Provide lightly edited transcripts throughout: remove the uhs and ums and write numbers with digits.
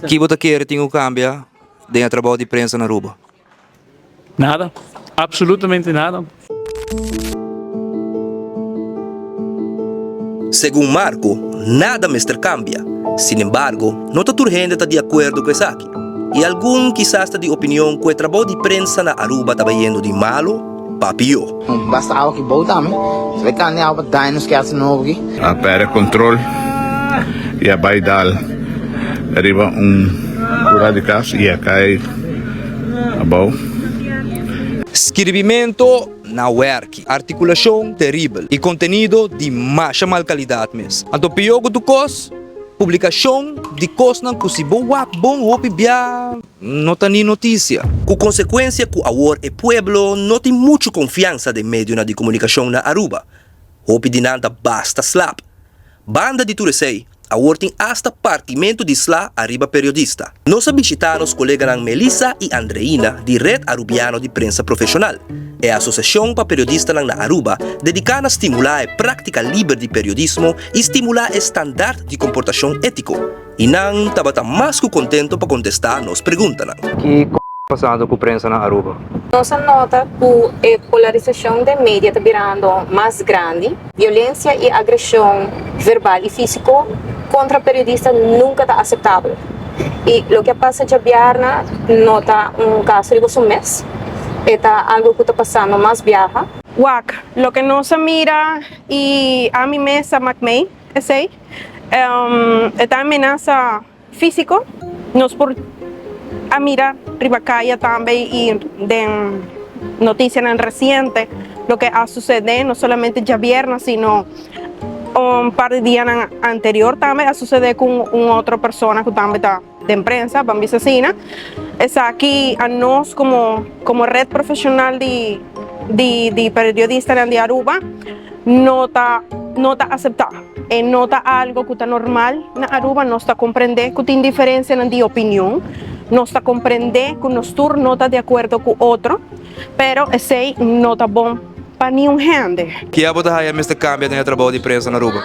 Ki bo ta kere tin ku kambia den e trabou di prensa na Aruba? Nada. Absolutamente nada. Segun Marco, nada mester kambia. Sinembargo, no ta tur hende ta di akuerdo ku esaki. I algun kisas ta di opinion ku e trabou di prensa na Aruba ta bayendo di malo pa pió. Basta awa ki bou tambe. Se bai kande awa pa daña nos kersa nobo aki. A perde control y a bay dal riba un cura di cas y a cay abao. Skirbimento na werki, artikulashon teribel i kontenido di masha mal kalidat mes. Anto pió ku tur kos, publikashon di kosnan ku si bo wak bon hopi bia no ta ni notisia. Ku konsekuensia ku awor e pueblo no tin muchu konfiansa den medionan di komunikashon na Aruba. Hopi di nan ta basta slap. Banda di tur esei, awor tin asta partimentu di sla ariba periodista. Nos a bishitá nos koleganan Melissa i Andreina di Red Arubiano di Prensa Profeshonal, e asosiashon pa periodistanan na Aruba dediká na stimulá e práktika liber di periodismo i stimulá e standart di komportashon étiko. I nan tabata mas ku kontento pa kontestá nos preguntanan. Ki ta pasando ku prensa na Aruba? Nos a nota ku e polarisashon den media ta birando mas grandi. Violencia y agresion verbal y fisico contra periodista nunca ta aceptabel. Y loke a pasa djabiarna no ta un caso riba su mes, e ta algo cu ta pasando mas biaha. Wak, loke nos a mira y ami mes a mak mei esey, e ta amenaza. Físiko, nos por a mira riba kaya tambe i den notisianan resiente loke a susedé, no solamente djabièrnè sino un par di dianan anterior tambe a susedé ku un otro persona ku tambe ta den prensa, ban bisa asina. Esaki a nos komo komo ret profeshonal di di periodistanan di Aruba no ta no ta aseptá. E no ta algo cu ta normal na Aruba. Nos ta comprende cu tin diferencianan di opinion. Nos ta comprende cu nos tur no ta di acuerdo cu otro, pero esey no ta bon pa niun hende. Kia bo ta haya mester cambia den e trabou di prensa na Aruba?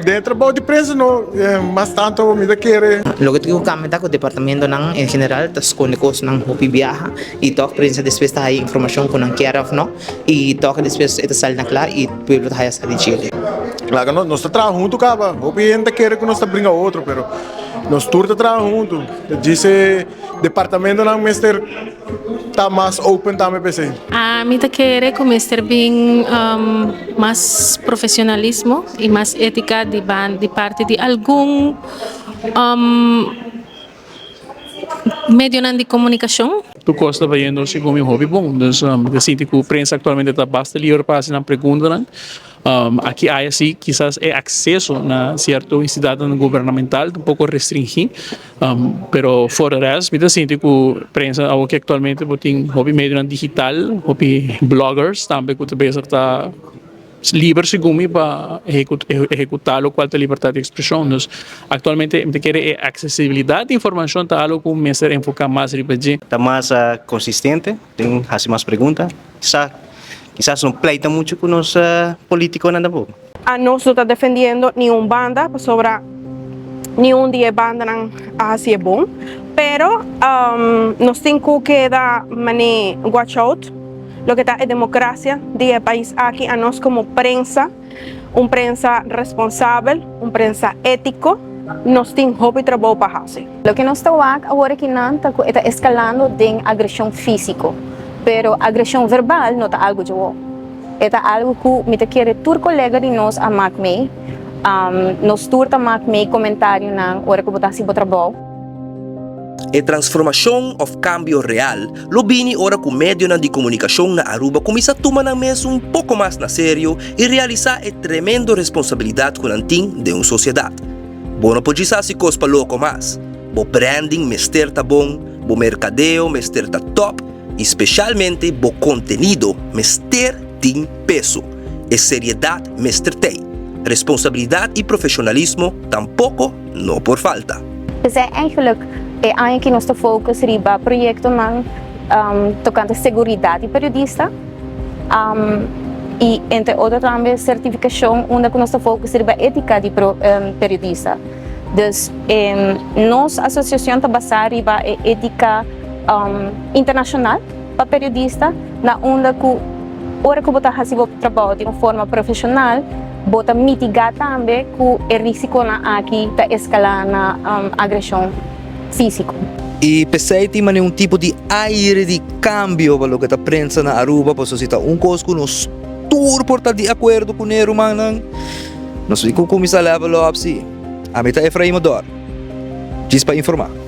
Den e trabou di prensa no, mas tanto mi ta kere. Loke tin ku kambia ta ku departamentonan en general ta skonde kosnan hopi biaha i tòg prensa despues ta haya informashon ku nan kier òf no i tòg despues e ta sali na kla i pueblo ta haya sa di djele. Laga nos, nos ta traha huntu kaba. Hopi hende ta kere ku nos ta bringa otro, pero nos tur ta traha huntu. Djis e departamentonan mester ta mas open tambe pa esei. Ami ta kere ku mester bin mas profesionalismo i mas etika di di parti di algun medionan di komunikashon. Tur kos ta bayendo segun mi hopi bon. Dus mi ta sinti ku prensa aktualmente ta basta liber pa hasi nan preguntanan. Aki aya si kisas e akseso na sierto institutnan gubernamental ta un poko restringí, pero for de rest mi ta sinti ku prensa awoki aktualmente bo tin hopi medionan digital, hopi bloggers tambe ku ta bezig ta liber segun mi pa ehekutá lokual ta libertat di ekspreshon. Dus aktualmente mi ta kere e aksesibilidat di informashon ta algu ku mester enfoká mas riba dje. Ta mas konsistente den hasi mas pregunta. Sa kisas no pleita muchu ku nos politikonan tampoco. Anos no ta defendiendo niun banda pasobra niun di e bandanan a hasi e bon, pero nos tin ku keda mane watch out loke ta e demokrasia di e pais aki. Anos komo prensa, un prensa responsabel, un prensa étiko, nos tin hopi trabou pa hasi. Loke nos ta wak awor akinan ta ku e ta eskalando den agreshon físiko, pero agreshon verbal no ta algu djawo. E ta algu ku mi ta kere tur kolega di nos a mak mei. Nos tur ta mak mei komentarionan ora ku bo ta hasi bo trabou. E transformashon òf kambio real lo bini ora ku medionan di komunikashon na Aruba kuminsá tuma nan mes un poko mas na serio i realisá e tremendo responsabilidat ku nan tin den un sosiedat. Bo no por djis hasi kos pa loko mas. Bo branding mester ta bon, bo merkadeo mester ta tòp i speshalmente bo kontenido mester tin peso. E seriedat mester t'ei. Responsabilidat i profeshonalismo tampoko no por falta. P'esei eigenlijk e aña aki nos ta focus riba proyectonan tocante seguridad di periodista y entre otro tambe certificacion unda cu nos ta focus riba etica di periodista. Dus nos asosiashon ta basá riba e étika internashonal pa periodista na unda ku ora ku bo ta hasi bo trabou di un forma profeshonal bo ta mitigá tambe ku e risikonan aki ta eskalá na agreshon físiko. I p'esei tin manera un tipo di aire di kambio pa loke ta prensa na Aruba, pasobra si ta un kos ku nos tur por ta di akuerdo kuné rumannan, nos tin ku kuminsá level up si. Ami ta Efraim Odor, djis pa informá.